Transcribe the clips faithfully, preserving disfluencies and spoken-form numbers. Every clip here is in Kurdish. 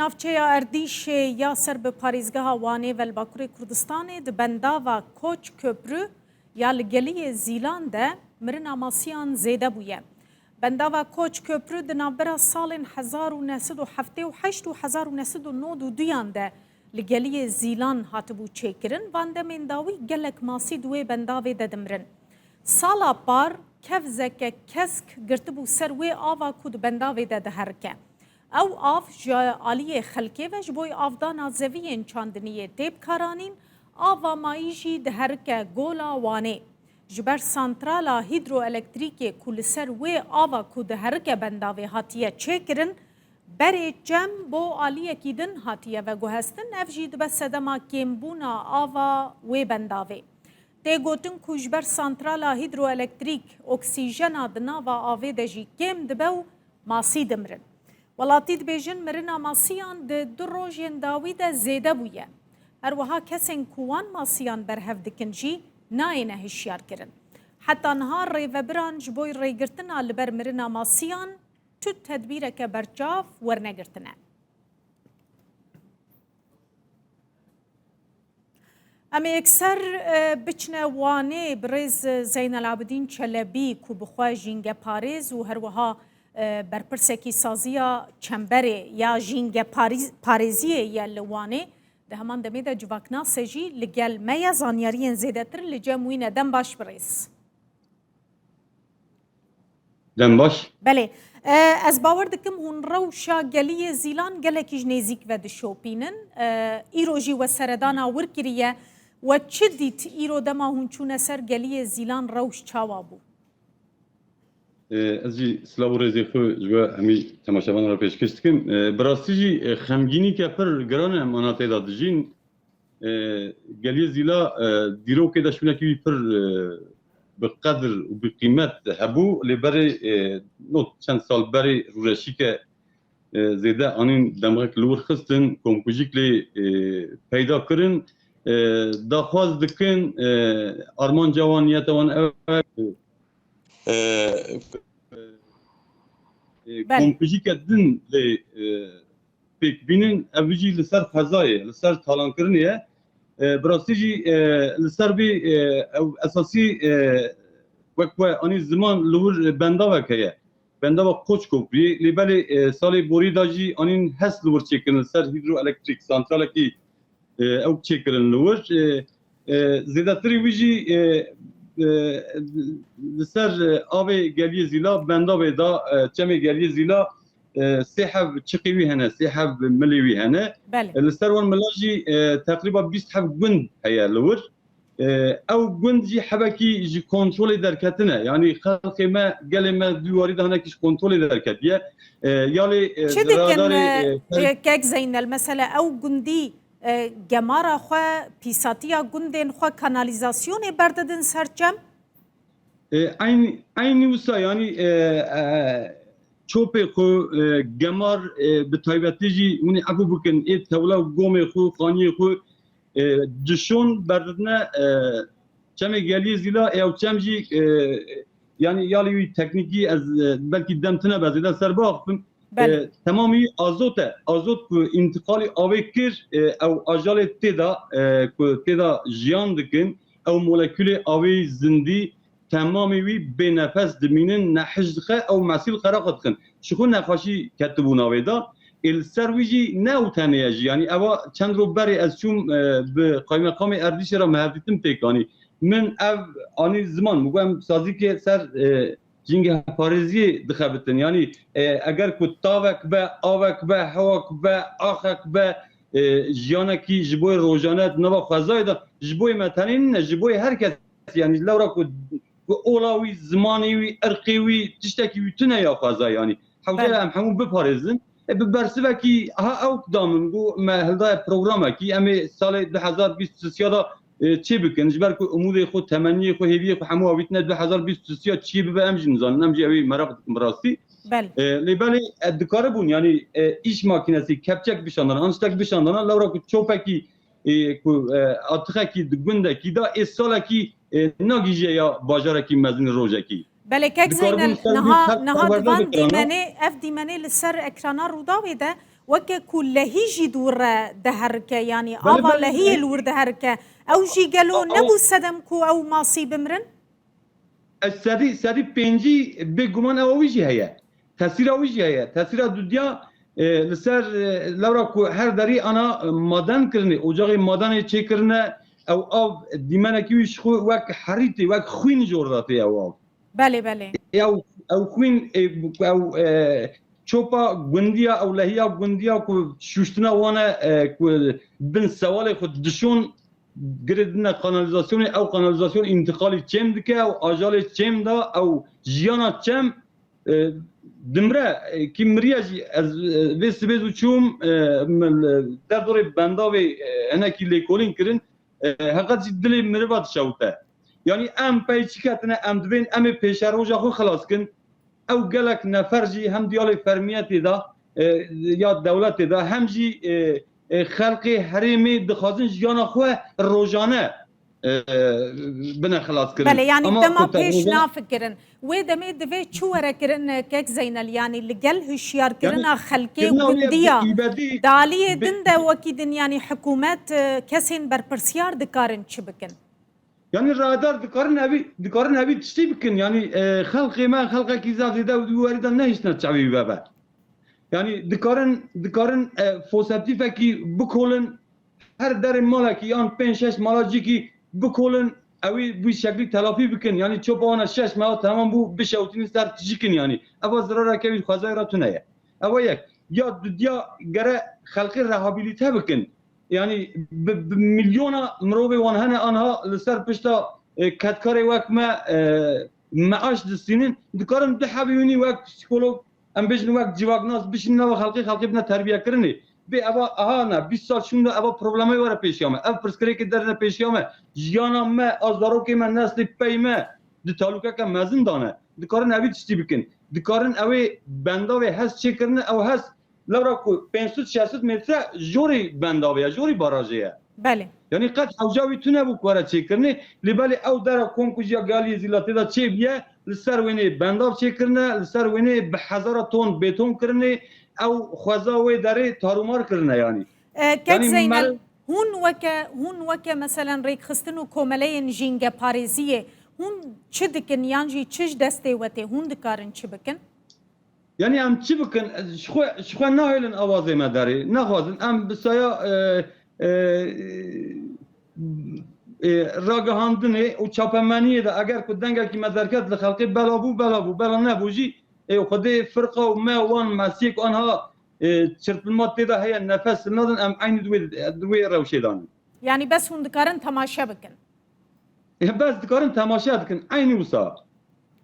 Navçeya Erdîşê ya ser bi parêzgeha Wanê ve li Bakurê Kurdistanê di bendava Koç Köprü ya li Geliyê Zîlan de mirina masiyan zêde bûye. Bendava Koç Köprü di navbera salên hezar û neh sed û heftê û heşt û hezar û neh sed û nod û duyan de li Geliyê Zîlan hatibû çêkirin. Van demên dawî gelek masî di wê bendavê de dimirin. Sala par kevzeke kesk girtibû ser wê ava ku di bendavê de diherike. Ew av ji aliyê xelkê ve ji bo avdana zeviyên çandiniyê tê bikaranîn, ava mayî jî diherike Gola Wanê. Ji ber santrala hîdroelektrîkê ku li ser wê ava ku diherike bendavê hatiye çêkirin, berê çem bo aliyekî din hatiye veguhestin, ev jî dibe sedema kêmbûna ava wê bendavê. Tê gotin ku ji ber santrala hîdroelektrîk oksîjena di nava avê de jî kêm dibe û masî dimirin. Welatî dibêjin mirina masiyan di du rojên dawî de zêde bûye. Her wiha kesên ku wan masiyan berhev dikin jî nayêne hişyarkirin. Heta niha rêvebiran ji bo rêgirtina li ber mirina masiyan tu tedbîreke berçav wernegirtine. Em ê yekser, e, biçine Wanê. Birêz Zeynel Abidîn Çelebî ku bi xwe jîngeparêz û her wiha, e, berpirsekî saziya çemberê ya jîngeparîz-, parêziyê ye li Wanê, di heman demê de civaknas e jî li gel me ye. Zanyariyên zêdetir li cem wî ne. Dem baş birêz. Dem baş. Belê. E, ez bawer dikim hûn rewşa Geliyê Zîlan gelekî ji nêzîk ve dişopînin. E, îro jî we seredana wir kiriye. We çi dît îro dema hûn çûne ser Geliyê Zîlan, rewş çawa bû? E, ez jî silav û rêzê xwe ji we hemî temaşevanan re pêşkêş dikim. E, bi rastî jî, e, xemgînîke pir giran e em ana tê de dijîn. E, Geliyê Zîla, e, dîrokê de şûnekî wî pir, e, bi qedir û bi qîmet hebû, lê berê, e, no çend sal berê rûreşîke, e, zêde anîn demxek li wir xistin, komkujîk lê, e, peyda kirin. E, daxwaz dikin, e, armanca wan, niyeta wan ew e, e, e, Belê. Komkujîke din lê, e, pêk bînin, ev jî li ser xwezayê, li ser talankirinê ye. E, bi rastî jî, e, li ser vê, e, ew esasî, e, wek we anî ziman li wir bendavek heye. Bendava Koçkopriyê, lê belê, e, salê borî de jî anîn HES li wir çêkirin li ser hîdroelektrîk santralekî, e, ew çêkirin li wir. E, e, zêdetirî wî jî, e, e, li ser, e, avê Geliyê Zîla, bendavê da, e, çemê Geliyê Zîla, e, sê heb çiqî wî hene, sê heb milê wî hene. Belê. E, li ser wan mila jî, e, teqrîba bîst heb gund heye li wir. E, ew gund jî hebekî ji kontrolê derketine. Yanî xelkê me, gelê me di warî de hinekî ji kontrolê derketiye. E, ya lê, e, Çi di dikin, radarê, e, e, e, Kek Zeynel? Mesela ew gundî, e, gemara xwe, pîsatiya gundên xwe, kanalîzasyonê berdidin ser çem? E, eyn-, eynî wisa, yanî, e, e, çopê xwe, e, gemar, e, bi taybetî jî hûn ê efû bikin, ê tewla û gomê xwe, xaniyê xwe, e, cişon berdidine, e, çemê Geliyê Zîla, ê ew çem jî, e, yanî ya lê wî teknîkî ez, e, belkî dem tine be zêde ser biaxifim. Belê. E, temamî azot e. Azot ku întiqalî avê kir, e, ew ajalê tê de, e, ku tê de jiyan dikin, ew molekulê avê zindî, temamê wî bênefes dimînin, nehij dixe, ew mesîl xera xwe dixin. Ji xwe nexweşî ketibû navê de. Ê li ser wî jî ne ew tenê ye jî. Yanî eva çend roj berê ez çûm, e, bi qaymeqamê Erdîşê re me hev dîtin pêk anî. Min ev anî ziman, min got em sazîkê ser, e, jîngeparêziyê dixebitin. Yanî, e, eger ku tavek be, avek be, hewak be, axek be, e, jiyanekî ji bo rojane di nava xwezayê de, ji bo me tenê nîne, ji bo her kes, yanî lewra ku, ku ola wî, zimanê wî, irqê wî, tiştekî wî tune ya xwezayê, yanî hewce Belê. em hemû biparêzin. E, bi bersivekî, ha ew da min got, me hildaye programekî, em ê salê du hezar bîst û sê de, e, çê bikin. Ji ber ku umûdê xwe, temenniyê xwe, hêviyê xwe hemû avîtine du hezar bîst û sê çiyê bibe, em jî nizanin, em jî ew ê meraq dikin bi rastî. Belê. E, lê belê, e, dikaribûn, yanî, e, îş makînesî, kepçek bişandana, an tiştek bişandana, lewra ku çopekî, e, ku, e, atixekî di gundekî de, ê salekî, e, nagihîje ya bajarekî mezin rojekî. Belê, Kek Zeynel, niha, niha di van dîmenê, ev dîmenê li ser ekrana Rûdawê de Weke ku lehî jî di wir re diherike, yanî Belê, ava belê, lehiyê belê. li wir diherike. Ew jî gelo A-, a- nebû sedem ku ew masî bimirin? Ez sedî, sedî pêncî bêguman ew wî jî heye. Tesîra wî jî heye. Tesîra dudiya, e, li ser, e, lewra ku her derî ana, e, maden kirine, ocaxê madenê çêkirine, ew av dîmenekî wî ji xwe wek herîtê, wek xwîn ji orda tê ew av. Belê, belê. Ew, ew xwîn, e, ew, e, çopa gundiya, ew lehiya gundiya ku şûştina wan e, e, ku bin sewalê xwe dişon, girê dine kanalizasyonê, ew kanalizasyon întiqalî çêm dike, ew ajalê çêm da, ew jiyana çem, e, dimre, e, kî miriye jî ez, e, vê sibê zû çûm, e, min, e, derdorê bendavê, e, hinekî lêkolîn kirin, e, heqet jî dilê miriva dişewite. Yanî em pey çi ketine, em divên em ê pêşeroja xwe xilas kin. Ew gelek nefer jî hem diyalê fermiyetê de, e, ya dewletê de, hem jî, e, e, xelkê herêmê dixwazin jiyana xwe rojane, e, bine xilaskirin. Belê, yanî Ama dema xwe te pêş rojane nafikirin. Wê demê divê çi were kirin, e, kek Zeynel? Yanî li gel hişyarkirina Yanî xelkê û kirina wê gundiya, bi îbedî daliyê bi din de wekî din, yanî hikûmet, e, kesên berpirsiyar dikarin çi bikin? Yanî rahdar dikarin evî, dikarin evî tiştî bikin. Yanî, e, xelkê me, xelkekî zaf zêde û di wî werî de nehiştine çavê wî veve. Yanî dikarin, dikarin, e, foseptîfekî bikolin, her derê malekî yan pênc şeş mala cîkî bikolin, ewî bi şeklî telafî bikin. Yanî çopa wana şeş meha temam bû, bişewtînin ser tijîkin yanî. Eva zirareke wî xwezayê re tune ye. Ewa yek. Ya dudiya gere xelkê rehabilite bikin. Yanî bi, bi milyona mirovê wan hene anha li ser pişta, e, kedkarê wek me, e, meaş distînin, dikarin du hebî winî wek psîkolog, em bêjin wek civaknas bişînin nava xelkê, xelkê bine terbiyekirinê. Bê eva, aha ne, bîst sal şûnde eva problemê were pêşiya me. Ev pirsgirêkê derine pêşiya me. Jiyana me, a zarokê me, neslê pey me di talûkeke mezin dane. Dikarin evî tiştî bikin. Dikarin ewê bendavê hez çêkirine, ew hez Lewra ku pênc sed şeş sed metre jorî bendavê ye, jorî barajê ye. Belê. Yanî qet hewca wî tune bû ku were çêkirinê, lê belê ew dera kom ku jiya Galiyê Zîla tê de çêbûye, li ser wênê bendav çêkirine, li ser wênê bi hezara ton bêton kirinê, ew xweza wê derê tarûmar kirine yanî. E, kek Yanî Zeynel, mer- hûn weke, hûn weke meselen rêkxistin û komeleyên jîngeparêziyê, hûn çi dikin yan jî çi ji destê we tê, hûn dikarin çi bikin? Yanî em çi bikin? Ji xwe, ji xwe nahêlin awazê me derê. Nexwazin em bi saya, e, e, e, ragihandinê û çapemeniyê de eger ku dengekî me derket li xelkê bela bû, bela bû, bela nebû jî, ê Xwedê firqa û me wan mesiyê ku anha, e, çirpilma tê de heye nefes nadin, em eynî di wê, di wê rewşê de ne. Yanî bes hûn dikarin temaşe bikin. Ê, bes dikarin temaşe dikin, eynî wisa.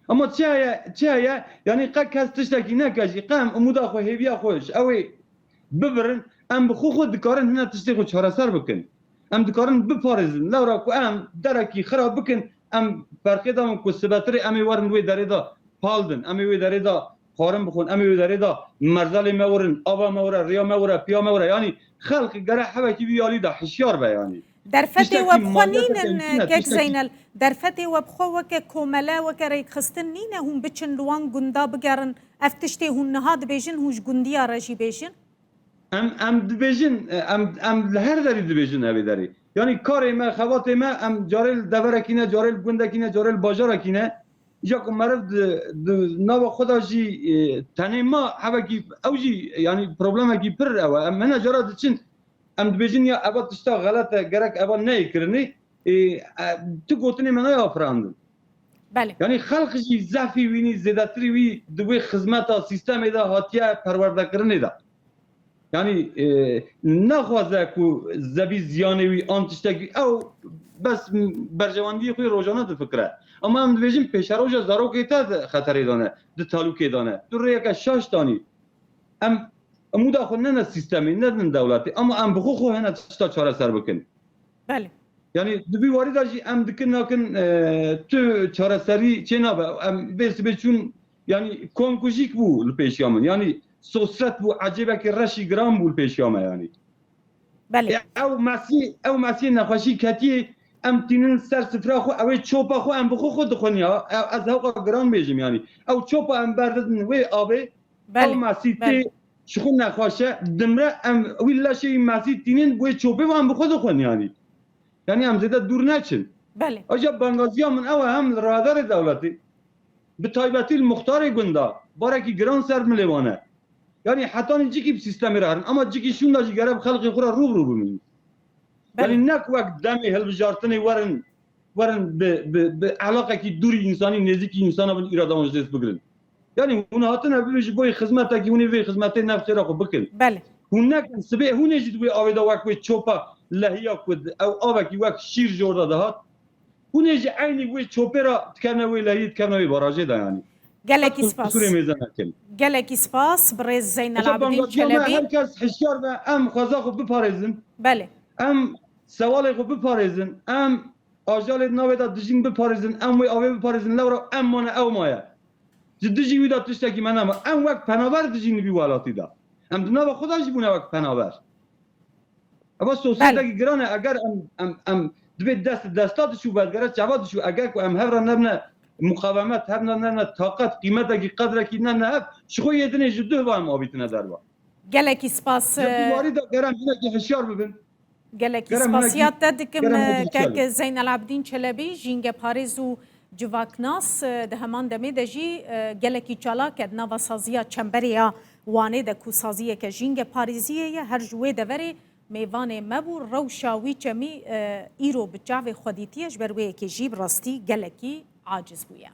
Ama çi heye, çi heye, yanî qe kes tiştekî neke jî, qe em umuda xwe, hêviya xwe ji ew ê bibirin, em bi xwe xwe dikarin hine tiştê xwe çareser bikin. Em dikarin biparêzin. Lewra ku em derekî xira bikin, em ferqê da min ku sibetirê em ê werin wê derê de pal din, em ê wê derê de xwarin bixwin, em ê wê derê de merzelê me werin, ava me were, riya me were, piya me were. Yanî xelk gere hevekî vî alî de hişyar be yanî. Derfetê Tiştekî we bi xwe maliyeteke nînin, nîne, kek tiştekî Zeynel? Derfetê we bi xwe weke komele, weke rêkxistin nîne hûn biçin li wan gunda bigerin, ev tiştê hûn niha dibêjin, hûn ji gundiya re jî bêjin? Em, em dibêjin, em, em li her derî dibêjin evê derê. Yanî karê me, xebatê me, em carê li deverekî ne, carê li gundekî ne, carê li bajarekî ne. Ya ku meriv di, di nava xwe de jî, e, tenê ma hevekî, ew jî, yanî problemekî pir ew e. Em hene cara diçin, em dibêjin ya eva tişta xelet e, gerek eva neyê kirinê, ê, e, tu gotinê me nayê afirandin. Belê. Yanî xelq jî zehfî wînî, zêdetirî wî di wê xizmeta sîstemê de hatiye perwerdekirinê de. Yanî, e, naxwaze ku zebî ziyanê wî an tiştekî ew bes berjewendiyê xwe rojane difikire. Ama em dibêjin pêşeroja zarokê te di xeterê de ne, di talûkê de ne. Tu rêyeke şaş danî. Em, em muda xwe nene sîstemê, nedin dewletê, ama em bi xwe xwe hene tişta çareser bikin. Belê. Yanî di vî warî de jî em dikin nakin, e, tu çareserî çê nabe. Em vê sibê çûn, yanî komkujîk bû li pêşiya min. Yanî sosret bû, ecêbekî reşî giran bû li pêşiya me yanî. Belê. E, ew mesî, ew mesî nexweşî ketiyê, em tînin ser sifra xwe, ew ê çopa xwe em bi xwe xwe dixwin ya. Ew, ez hewqa giran bêjim yanî. Ew çopa em berdidin wê avê, Belê, ew mesî belê. tê, Ji xwe nexweş e, dimre, em wî leşê wî mesî tînin, wê çopê ve em bi xwe dixwin yanî. Yanî em zêde dûr neçin. Belê. Aja bengaziya min ew e, hem li radarê dewletê, bi taybetî li muxtarê gunda, barekî giran ser milê wan e. Yanî hetanî cikî bi sîstemê re herin, ama cikî şûnda jî gere bi xelkê xwe re rû bi rû bimînin. Belê. Yanî nek wek demê hilbijartinê werin, werin bi, bi, bi elaqekî dûrî însanî, nêzîkî însana bin, îrada wan ji dest bigirin. Yanî hûn hatine bibêjin ji bo xizmetekî, hûn ê vê xizmetê nefsê re xwe bikin. Belê. Hûn nekin, sibê hûn ê jî di wê avê de wek wê çopa lehiya ku di-, ew avekî wek şîr ji orda dihat. Hûn ê jî eynî wê çopê re dikevne wê lehiyê, dikevne wê barajê de yanî. Gelekî Qet spas. Qusûrê mêze nekin. Gelekî spas. Birêz Zeynel Aja Abidîn bengaziya me, Çelebî. Her kes hişyar be, em xweza xwe biparêzin. Belê. Em sewalê xwe biparêzin. Em ajalê di navê de dijîn biparêzin. Em wê avê biparêzin. Lewra em mane ew maye. Ji dijî wî de tiştekî me nema. Em wek penaber dijîn li vî welatî de. Em di nava xwe de jî bûne wek penaber. Eva sosyetekî giran e. Eger em, em, em dibê dest desta dişû, vedgere çava dişû. Eger ku em hev re nebine muqavemet, hev re nebine taqet, qîmetekî, qedrekî nebine hev, ji xwe yê dinê ji duh ve em avîtine derva. Gelekî spas. Ji warî de gere em hinekî hişyar bibin. Gelekî Gere em spasiya hinekî, te dikim, gere em hinekî kek hişyar bibin. Zeynel Abidîn Çelebî, jîngeparêz û civaknas, di heman demê de jî, e, gelekî çalak e di nava saziya çemberê ya Wanê de ku saziyeke jîngeparêziyê ye, her ji wê deverê mêvanê me bû. Rewşa wî çemî, e, îro bi çavê xwe dîtiye, ji ber wê yekê jî bi rastî gelekî aciz bûye.